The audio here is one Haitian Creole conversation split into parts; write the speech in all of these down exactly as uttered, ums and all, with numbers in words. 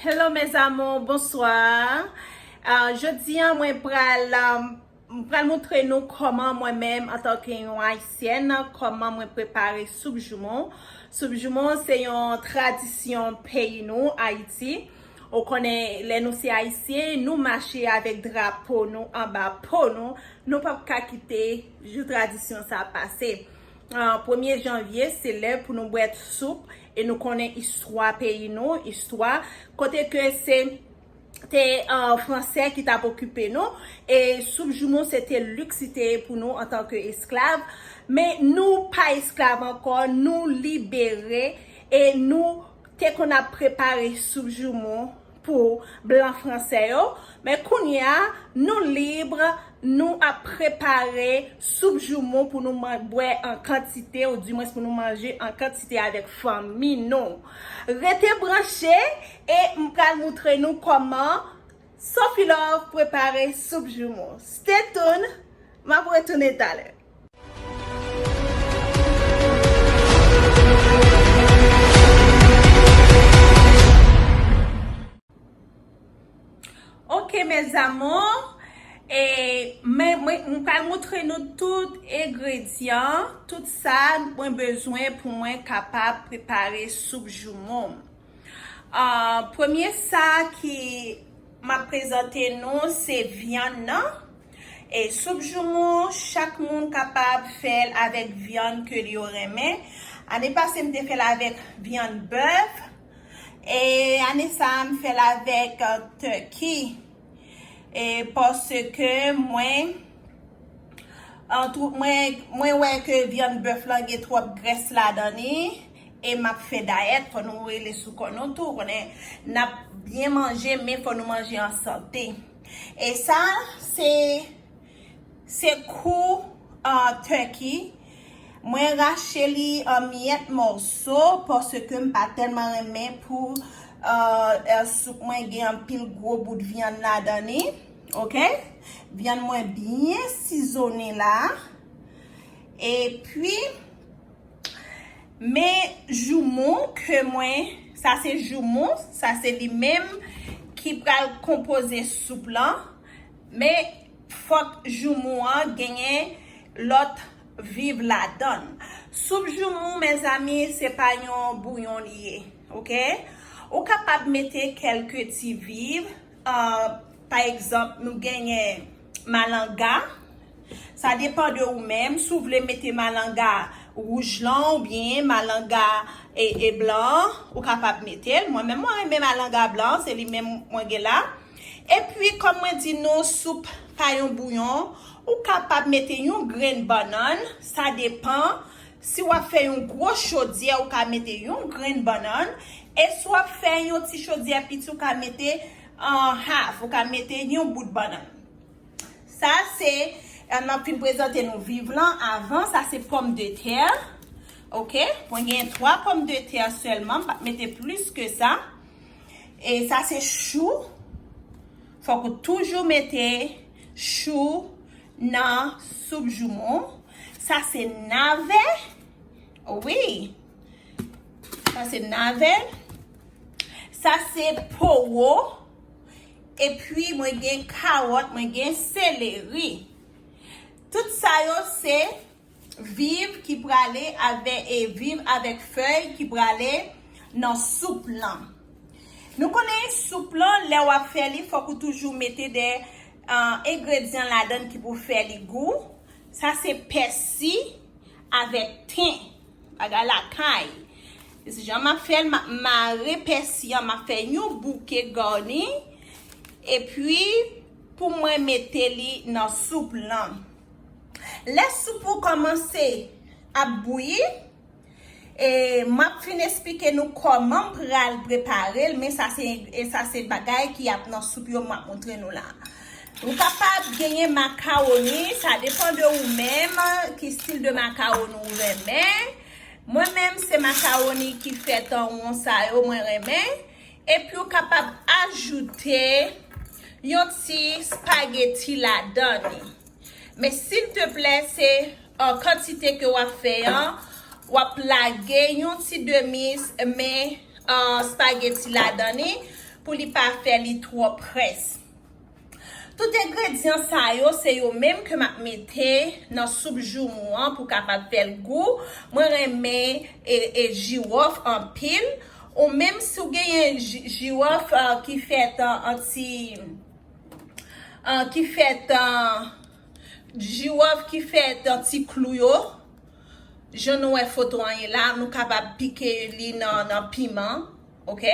Hello mes amours, bonsoir. Uh, jodi a mwen pral um, mwen pral montre nou kòman mwen menm antanke yon ayisyèn, kòman mwen prepare soup joumou. Soup joumou se yon tradisyon peyi nou, Ayiti. Ou konnen lè nou se ayisyen, nou mache avèk drapo nou anba po nou. Nou p ap ka kite jou tradisyon sa pase. Uh, premye janvye se lè pou nou bwè soup e nou konnen istwa peyi nou, istwa kote ke se te uh, fransè ki t ap okipe nou. E soup joumou se te liks li te ye pou nou antanke esklav. Men nou pa esklav ankò, nou libere e nou te konn ap prepare soup joumou pou blan fransè yo. Men kounye a, nou lib, nou ap prepare soup joumou pou nou bwè an kantite, ou dimwens pou nou manje an kantite avèk fanmi nou. Rete branche e m pral montre nou kòman Sophie Love prepare soup joumou. Stay tuned, m ap retounen talè. Ok mes amours, e mwen mwen m pral montre nou tout engredyan, tout sa mwen bezwen pou mwen kapab prepare soup joumou. Uh, premye sa ki m ap prezante nou se vyann nan. E soup joumou, chak moun kapab fè l avèk vyann ke li yo renmen. Ane pase m te fè l avèk vyann bèf. E ane sa a m fè l avèk uh, turkey. E paske mwen an tou mwen mwen wè ke vyann bèf lan gen twòp grès ladan li. E m ap fè dayèt, fò nou rele sou kò nou tou, konnen n ap byen manje men fò nou manje an sante. E sa se se kou uh, turkey. Mwen rache li an miyèt mòso paske m pa tèlman renmen pou uh, uh, soup mwen gen anpil gwo bout vyann ladan li. Ok, vyann mwen byen sizone la. Epi men joumou ke mwen, sa se joumou, sa se li menm ki pral konpoze soup lan. Men fòk joumou an genyen lòt viv ladan l. Soup joumou mezanmi se pa yon bouyon li ye. Ok, ou kapab mete kèlke ti viv. Uh, pa egzanp nou genyen malanga. Sa depan de ou menm si w vle mete malanga wouj lan oubyen malanga e, e blan an, ou kapab mete l. Mwen menm mwen renmen malanga blan an, se li menm mwen gen la. Epi kòm mwen di nou soup pa yon bouyon, ou kapab mete yon grenn bannann, sa depan. Si w ap fè yon gwo chodyè ou ka mete yon grenn bannann. E si w ap fè yon ti chodyè piti ou ka mete an half, ou ka mete yon bout bannann. Sa se, m ap fin prezante nou viv lan avan. Sa se pòmdetè. Ok, mwen gen twa pòmdetè sèlman, m p ap mete plis ke sa. E sa se chou. Fòk ou toujou mete chou nan soup joumou. Sa se navè. Wi. Sa se navè. Sa se powo. Epi mwen gen kawòt, mwen gen seleri. Tout sa yo se viv ki prale avè e viv avèk fèy ki prale nan soup lan. Nou konnen soup lan lè w ap fè li fòk ou toujou mete de uh, engredyan ladan ki pou fè li gou. Sa se pèsi avèk ten. Bagay lakay. Se jan m ap fè l, m ap mare pèsi an, m ap fè yon bouke gani. Epi pou mwen mete li nan soup lan. Lè soup ou kòmanse ap bouyi, e m ap fin esplike nou kòman m pral prepare l, men sa se e sa se bagay ki ap nan soup yo m ap montre nou la. Ou kapab genyen makawoni, sa depan de ou menm ki stil de makawoni ou renmen. Mwen menm se makawoni ki fèt an won sa yo mwen renmen. Epi ou kapab ajoute yon ti spageti ladan li. Men silteplè se uh, kantite ke w ap fè an, w ap lage yon ti demi men uh, spageti ladan li. pou li pa fè li twò près. Tout engredyan sa yo, se yo menm ke m ap mete nan soup joumou an pou kapab fè l gou. Mwen renmen e, e jiwòf anpil. Ou menm si w genyen ji- jiwòf, ah, ki fèt an, an ti, ah, ki fèt an jiwòf ki fèt an ti klou yo, jan nou wè foto an ye la, nou kapab pike li nan, nan piman, oke?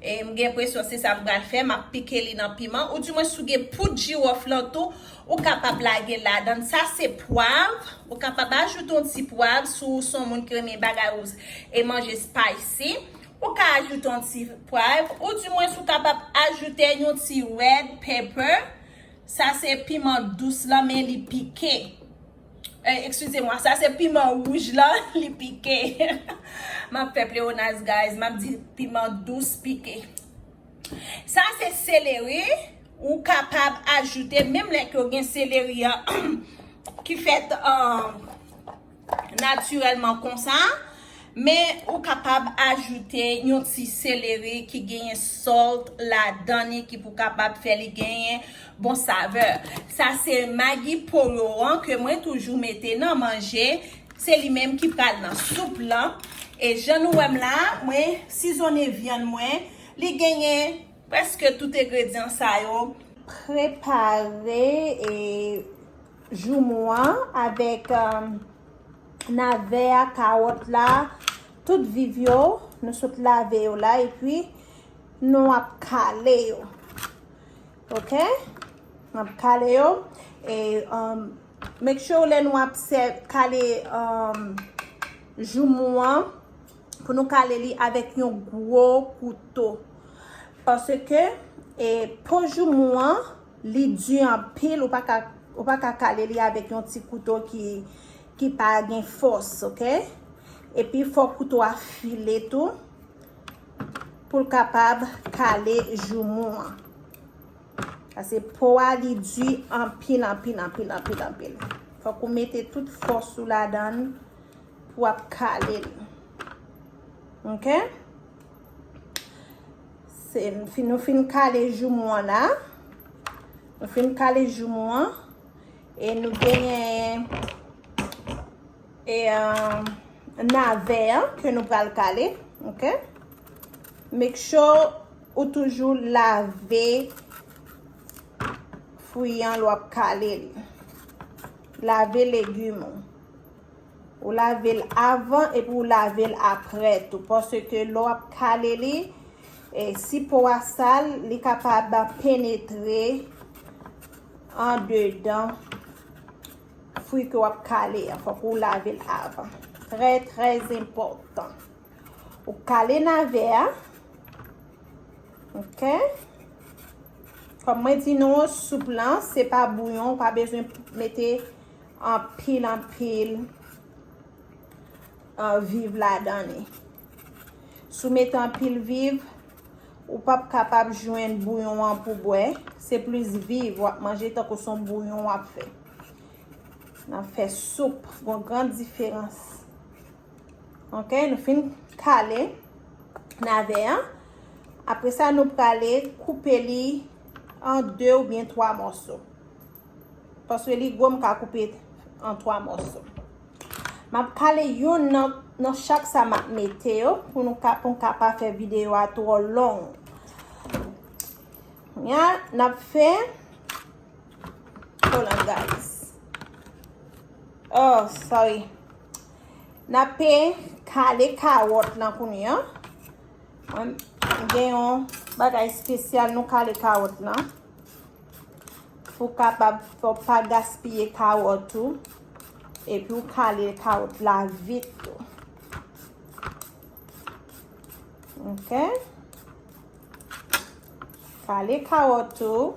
E m gen enpresyon se sa m pral fè, m ap pike li nan piman. Oudimwen, si w gen poud jiwòf lan tou, ou kapab lage ladan l. Sa se pwav, ou kapab ajoute yon ti pwav si w se yon moun ki renmen bagay wouz e manje spicy. Ou ka ajoute yon ti pwav, oudimwen, si w kapab ajoute yon ti red pepper. Sa se piman dous lan, men li pike. Eh, excusez-moi, sa se piman wouj lan, li pike. M ap fè pleonaz, guys. M ap di piman dous pike. Sa se seleri. Ou kapab ajoute, menm lè ke w gen seleri an, ki fèt, um, natirèlman konsa, men ou kapab ajoute yon ti seleri ki genyen salt ladan li, ki pou kapab fè li genyen bon savè. Sa se magi poyo an ke mwen toujou mete nan manje, se li menm ki pral nan soup lan. E jan nou wè m la, mwen sizone vyann mwen, li genyen prèske tout engredyan sa yo. Prepare e joumou an avèk, um, navè a, kawòt la, tout viv yo, nou sot lave yo la, epi nou ap kale yo. Oke? Nou ap kale yo. E, um, make sure lè nou ap sè- kale, um, joumou an, pou nou kale li avèk yon gwo kouto. Paske, e, po joumou an, li di anpil, ou pa ka, ou pa ka kale li avèk yon ti kouto ki, ki pa gen fòs, oke? Epi fò kouto a file tou, pou l kapab kale joumou an. Paske po a li di anpil, anpil, anpil, anpil, anpil. Fòk ou mete tout fòs ou ladan l pou w ap kale l. Oke? Se, nou fin, nou fin kale joumou an la. Nou fin kale joumou an. E nou genyen e, ah, navè an ke nou pral kale, oke? Make sure ou toujou lave fwi an lè w ap kale li. Lave legim ou. Ou lave l avan epi ou lave l apre tou. Paske lè w ap kale li, e, si po a sal, li kapab penetre andedan fwi ke w ap kale an, fòk ou lave l avan. Trè, trè enpòtan. Ou kale navè a. Oke? Kòm mwen di nou, soup lan, se pa bouyon, ou pa bezwen mete anpil, anpil, ah, viv ladan li. Si w mete anpil viv, ou p ap kapab jwenn bouyon an pou bwè. Se plis viv w ap manje, tankou se yon bouyon w ap fè. N ap fè soup, gon gran diferans. Oke, nou fin kale navè an. Apre sa, nou prale koupe li an de oubyen twa mòso. Paske li gwo, m ka koupe an twa mòso. M ap kale youn nan, nan chak sa m ap mete yo, pou nou ka, pou m ka pa fè videyo a twò long. Kounye a, n ap fè, hold on, guys. Oh, sorry. N ap kale kawòt lan kounye a. Mwen gen yon bagay espesyal nou kale kawòt lan. Pou kapab, fò w pa gaspiye kawòt ou. Epi w kale kawòt la vit tou. Oke. Kale kawòt ou.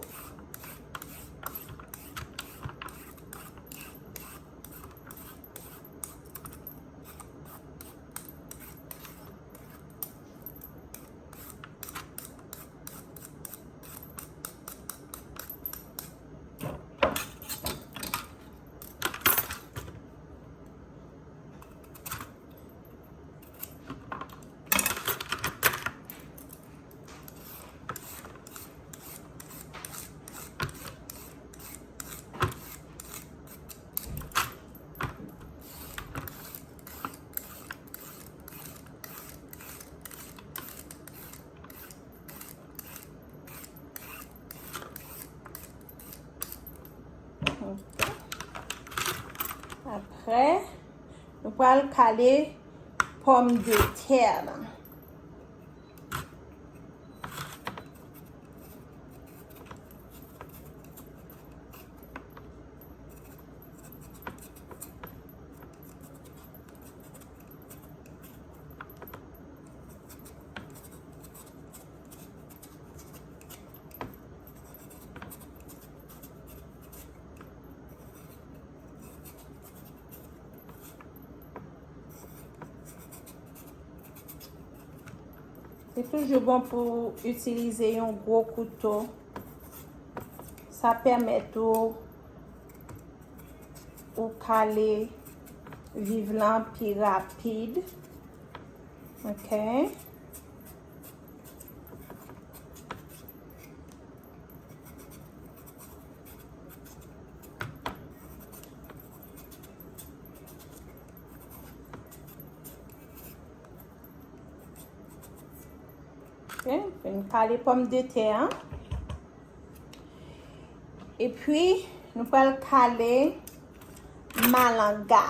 Prè, nou pral kale pòmdetè la. Se toujou bon pou w itilize yon gwo kouto. Sa pèmèt ou, ou kale viv lan pi rapid. Ok. Ok, fin kale pòmdetè an. Epi, nou pral kale malanga.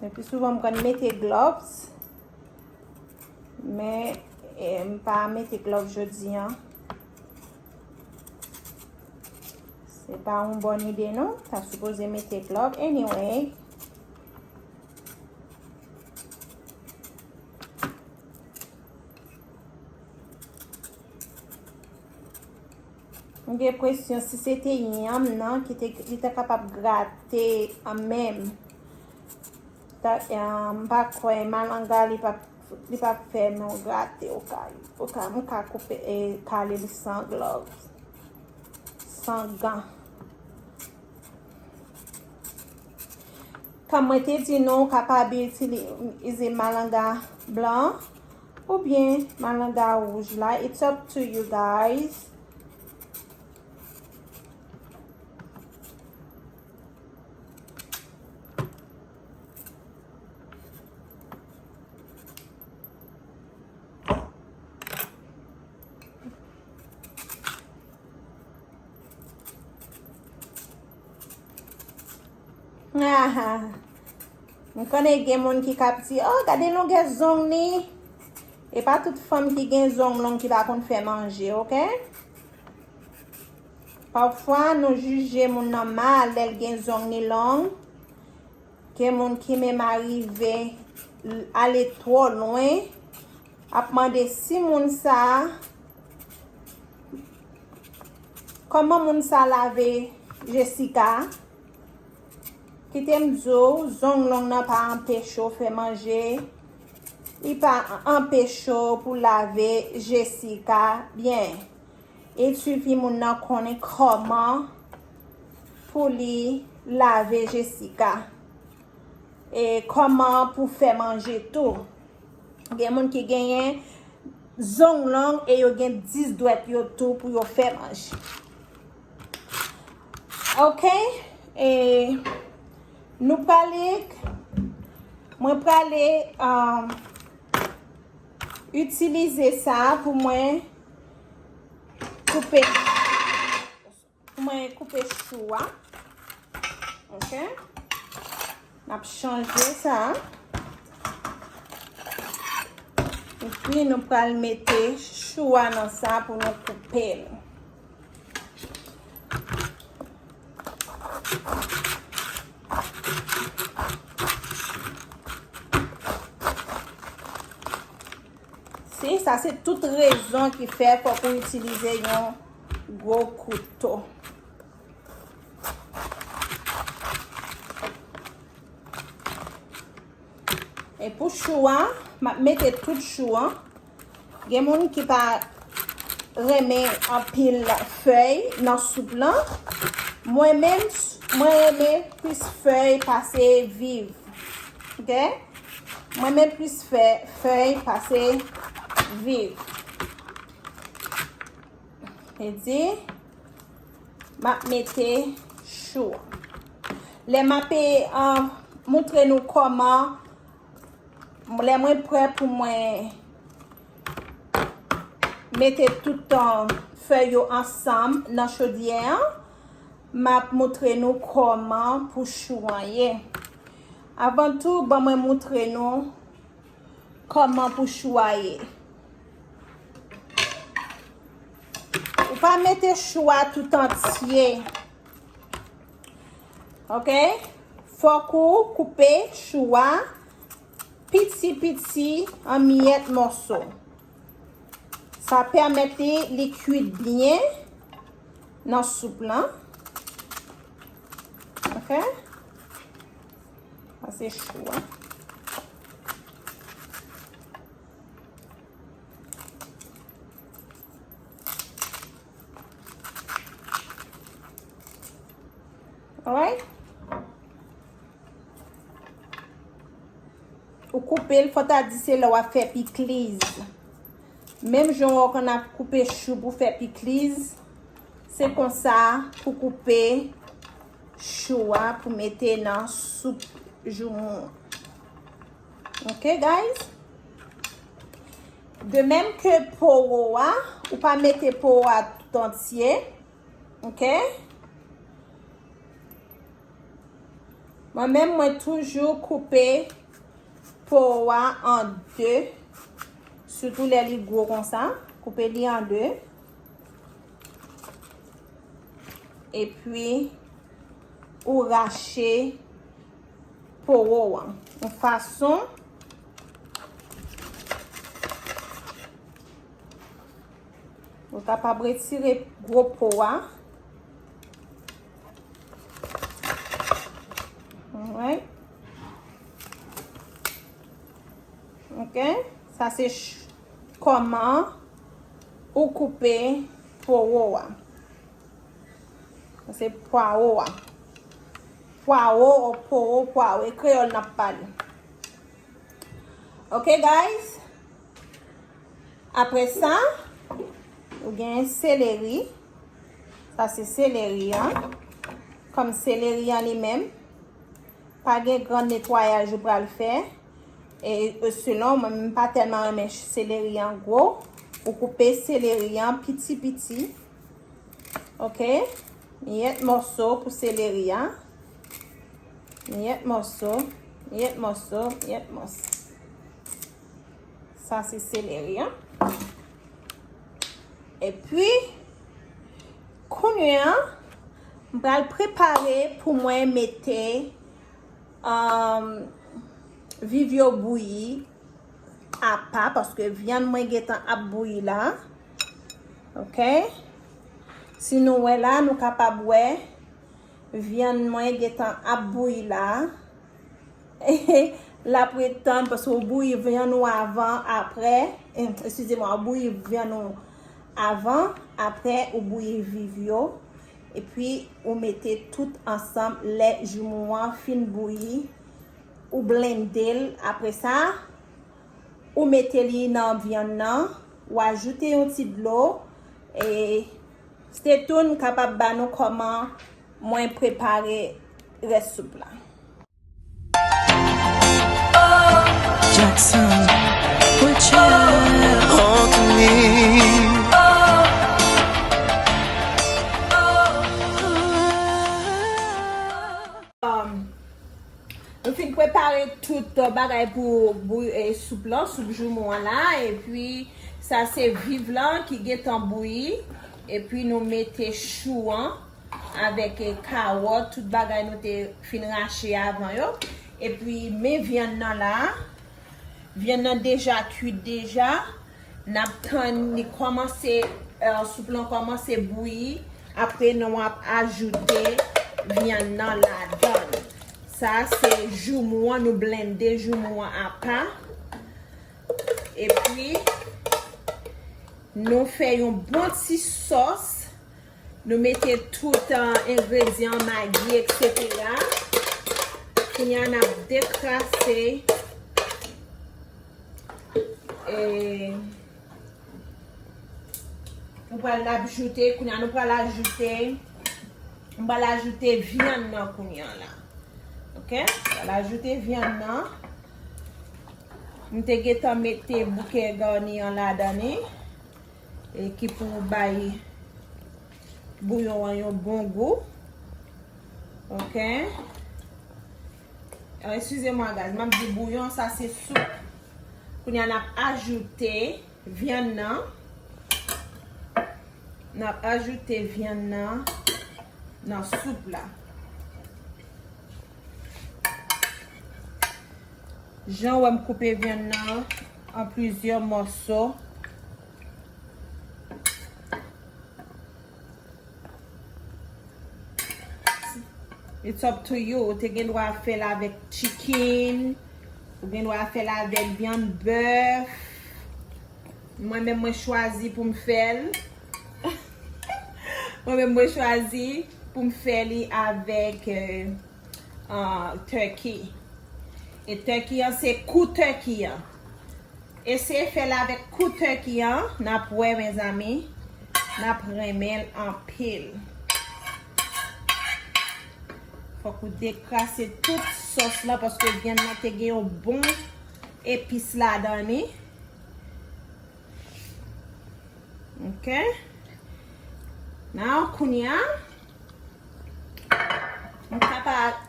Le pi souvan, m konn mete gloves, men, eh, m pa mete gloves jodi an. Se pa yon bòn ide, non. Ta sipoze mete gloves. Anyway. M gen enpresyon si se te yanm nan ki te, li ta kapab grate an menm. Ta, eh, m pa kwè malanga li p ap, li p ap fè m grate oka, oka, m ka koupe, eh, kale li san glòv, san gan. Kòm mwen te di nou, w kapab itilize malanga blan oubyen malanga wouj la. It's up to you guys. Ah, ah. M konnen gen moun ki k ap di, "Oh, gade longè zong li." E pa tout fanm ki gen zong long ki pa konn fè manje, ok? Pafwa, nou jije moun nan mal lè l gen zong li long. Gen moun ki menm arive ale twò lwen, ap mande si moun sa a, kòman moun sa lave Jessica. Kite m di w, zong long nan pa anpeche w fè manje, li pa anpeche w pou lave Jessica byen. Il suffit moun nan konnen kòman pou li lave Jessica. E kòman pou fè manje tou. Gen moun ki genyen zong long e yo gen dis dwèt yo tou pou yo fè manje. Ok, e nou prale, mwen prale, um, itilize sa pou mwen koupe, pou mwen koupe chou a. Ok. N ap chanje sa. Epi nou pral mete chou a nan sa pou nou koupe l. Si, sa se tout rezon ki fè fòk ou itilize yon gwo kouto. E pou chou a, m ap mete tout chou an. Gen moun ki pa renmen anpil fèy nan soup lan. Mwen menm, mwen renmen plis fèy pase viv. Ok? Mwen renmen plis fè, fèy pase viv. E di, m ap mete chou. Lè m ap, eh, montre nou kòman, lè mwen prè pou mwen mete tout, eh, fèy yo ansanm nan chodyè an, M ap moutre nou kòman pou chou an ye. Avan tou, ban mwen moutre nou kòman pou chou a ye. Ou pa mete chou a tout antye. Ok? Fòk ou koupe chou a piti piti, an miyèt mòso. Sa pèmèt li, li kuit byen nan soup lan. Ok? Sa se chou a. Alright? Ou koupe l, fò ta di se lè w ap fè pikliz. Menm jan w wè w konn ap koupe chou pou fè pikliz, se konsa pou koupe chou a pou mete nan soup joumou an. Ok, guys? De menm ke powo a, ou pa mete powo a tout antye. Ok? Mwen menm, mwen toujou koupe powo a an de. Sitou lè li gwo konsa, koupe li an de. Epi, ou rache powo an. Yon fason ou kapab retire gwo po a. Alright. Ok. Sa se ch-, kòman ou koupe powo a. Sa se pwawo a. Pwawo, powo, pwawo. E kreyòl n ap pale. Ok, guys? Apre sa, ou gen seleri. Sa se seleri an. Kòm seleri an li menm, pa gen gran netwayaj ou pral fè. E, e selon mwen, m pa tèlman renmen seleri an gwo. Ou koupe seleri an piti piti. Ok? Miyèt mòso pou seleri a. Miyèt mòso, miyèt mòso, miyèt mòso. Sa se seleri an. Epi, kounye a, m pral prepare pou mwen mete, um, viv yo bouyi apa, paske vyann mwen gentan ap bouyi la. Ok? Si nou wè la, nou kapab wè vyann mwen gentan ap bouyi la. L ap ret tann, paske ou bouyi vyann ou avan, apre, eh, eskize mwa, ou bouyi vyann ou avan, apre ou bouyi viv yo, epi ou mete tout ansanm. Lè joumou an fin bouyi, ou blende l. Apre sa, ou mete li nan vyann nan, ou ajoute yon ti dlo, e stay tuned, m kapab ba nou kòman mwen prepare rès soup la. Jackson, put your hand on me. Um, nou fin prepare tout, uh, bagay pou bouyi, eh, soup lan, soup joumou an la. Epi, sa se viv lan ki gentan bouyi. Epi, nou mete chou an avèk, eh, kawòt, tout bagay nou te fin rache avan yo. Epi, men vyann nan la. Vyann nan deja kuit deja. N ap tann li kòmanse, eh, soup lan kòmanse bouyi. Apre, nou ap ajoute vyann nan ladan l. Sa se joumou an, nou blende joumou an apa. Epi, nou fè yon bon ti sòs. Nou mete tout, ah, engredyan, magi, etsetera. Kounye a, n ap dekrase. E nou pral ajoute, kounye a, nou pral ajoute, nou pral ajoute vyann nan kounye a la. Ok? Nou pral ajoute vyann nan. M te gentan mete bouke gani an ladan li. E ki pou bay bouyon an yon bon gou. Ok. Eskize mwa, guys, m ap di bouyon, sa se soup. Kounye a n ap ajoute vyann nan. N ap ajoute vyann nan nan soup la. Jan w wè m koupe vyann nan an plizyè mòso. It's up to you. Ou te gen dwa fè l avèk chicken. Ou gen dwa fè l avèk vyann bèf. Mwen menm, mwen chwazi pou m fè l. Mwen menm, mwen chwazi pou m fè li avèk, euh, euh, turkey. E turkey an, se kou turkey an. Eseye fè l avèk kou turkey an, n ap wè, mezanmi. N ap renmen l anpil. Fòk ou dekrase tout sòs la, paske vyann nan te gen yon bon epis ladan li. Ok. Now, kounye a, m kapab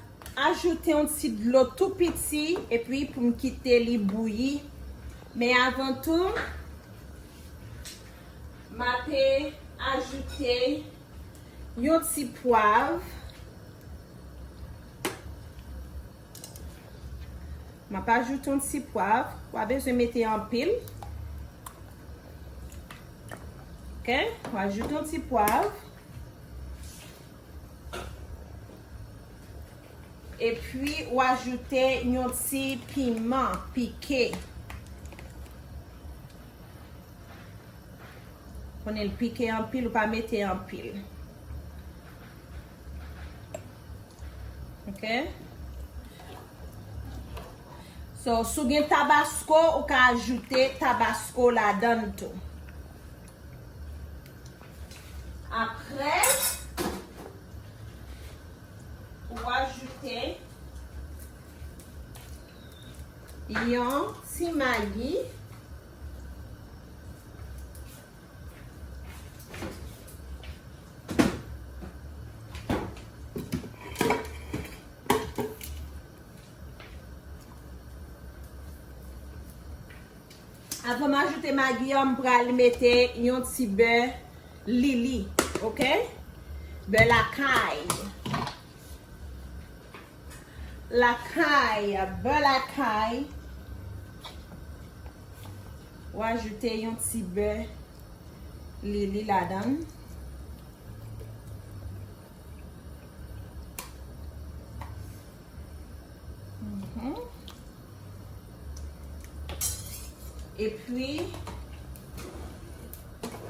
ajoute yon ti dlo tou piti, epi pou m kite li bouyi. Men avan tou, m ape ajoute yon ti pwav. M ap ajoute yon ti pwav. W pa bezwen mete anpil. Ok? W ajoute yon ti pwav. Epi, w ajoute yon ti piman pike. Konnen l pike anpil, ou pa mete anpil. Ok? So, si w gen tabasko, ou ka ajoute tabasko ladan l tou. Apre, ou ajoute yon ti magi. Avan m ajoute magi an, m pral mete yon ti bè lili, ok? Bè lakay. Lakay, bè lakay. Ou ajoute yon ti bè lili ladan l. Mhm. Epi,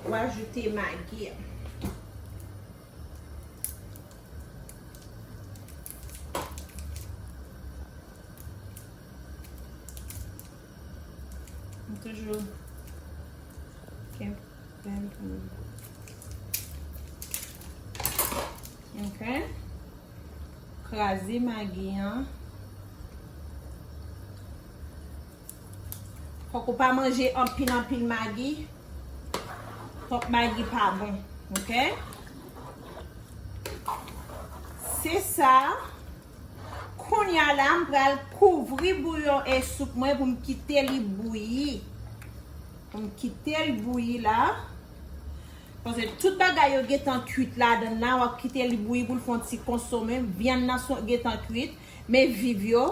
ou ajoute magi. M toujou kenbe pou m. Ok. Kraze magi an. Fòk ou pa manje anpil, anpil magi. Twòp magi pa bon, ok? Se sa. Kounye a la, m pral kouvri bouyon e soup mwen pou m kite li bouyi. Pou m kite l bouyi la. Paske tout bagay yo gentan kwit ladan l la, w ap kite li bouyi pou l fè yon ti konsome. Vyann nan son gentan kwit. Men viv yo.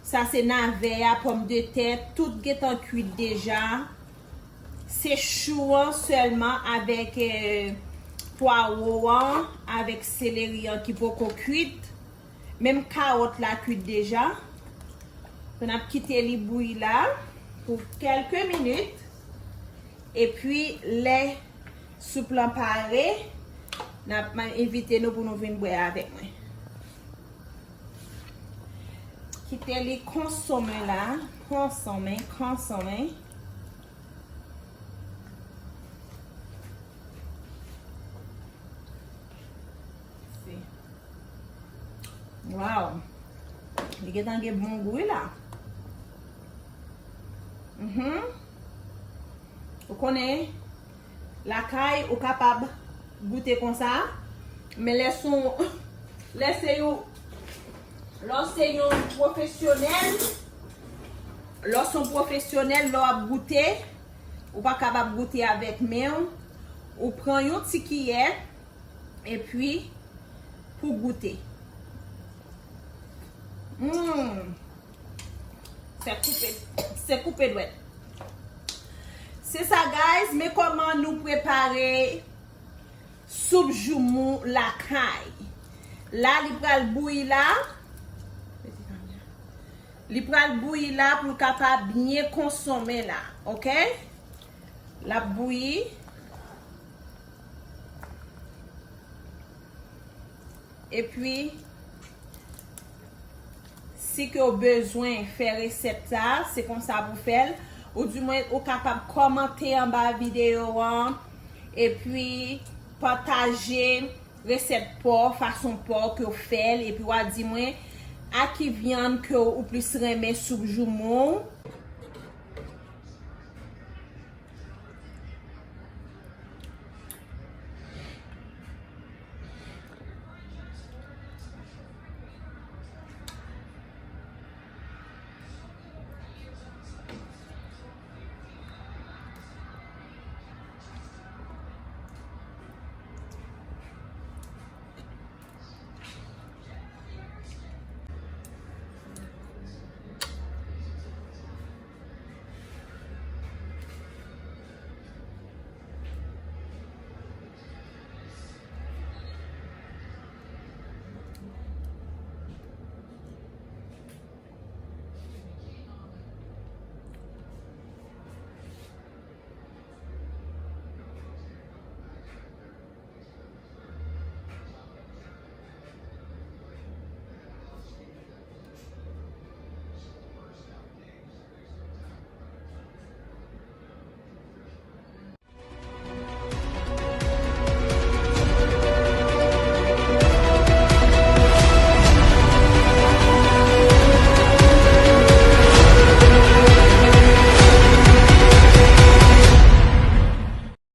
Sa se navè a, pòmdetè, tout gentan kwit deja. Se chou an sèlman avèk, eh, pwawo an, avèk seleri an ki poko kwit. Menm kawòt la kwit deja. N ap kite li bouyi la pou kèlke minit. Epi, lè soup lan pare, n ap, m ap envite nou pou nou vin bwè avèk mwen. Kite li konsome la, konsome, konsome. Si. Wow. Li gentan gen bon gou wi la. Mhm. Ou konnen, lakay, ou kapab goute konsa. Men lè son, Lè se yon, lè w se yon pwofesyonèl, lè w se yon pwofesyonèl, lè w ap goute, ou pa kapab goute avèk men w. Ou pran yon ti kiyè, epi pou goute. Mm. Se koupe, se koupe dwèt. Se sa, guys, men kòman nou prepare soup joumou lakay. La, li pral bouyi la. Li pral bouyi la pou l kapab byen konsonmen la, oke? L ap bouyi. Epi, si ke w bezwen fè resèt sa, se konsa pou fè l. Ou di mwen, ou kapab kòmante anba videyo an, epi pataje resèt pa w, fason pa w ke w fè l, epi w a di mwen a ki vyann ke w plis renmen soup joumou w.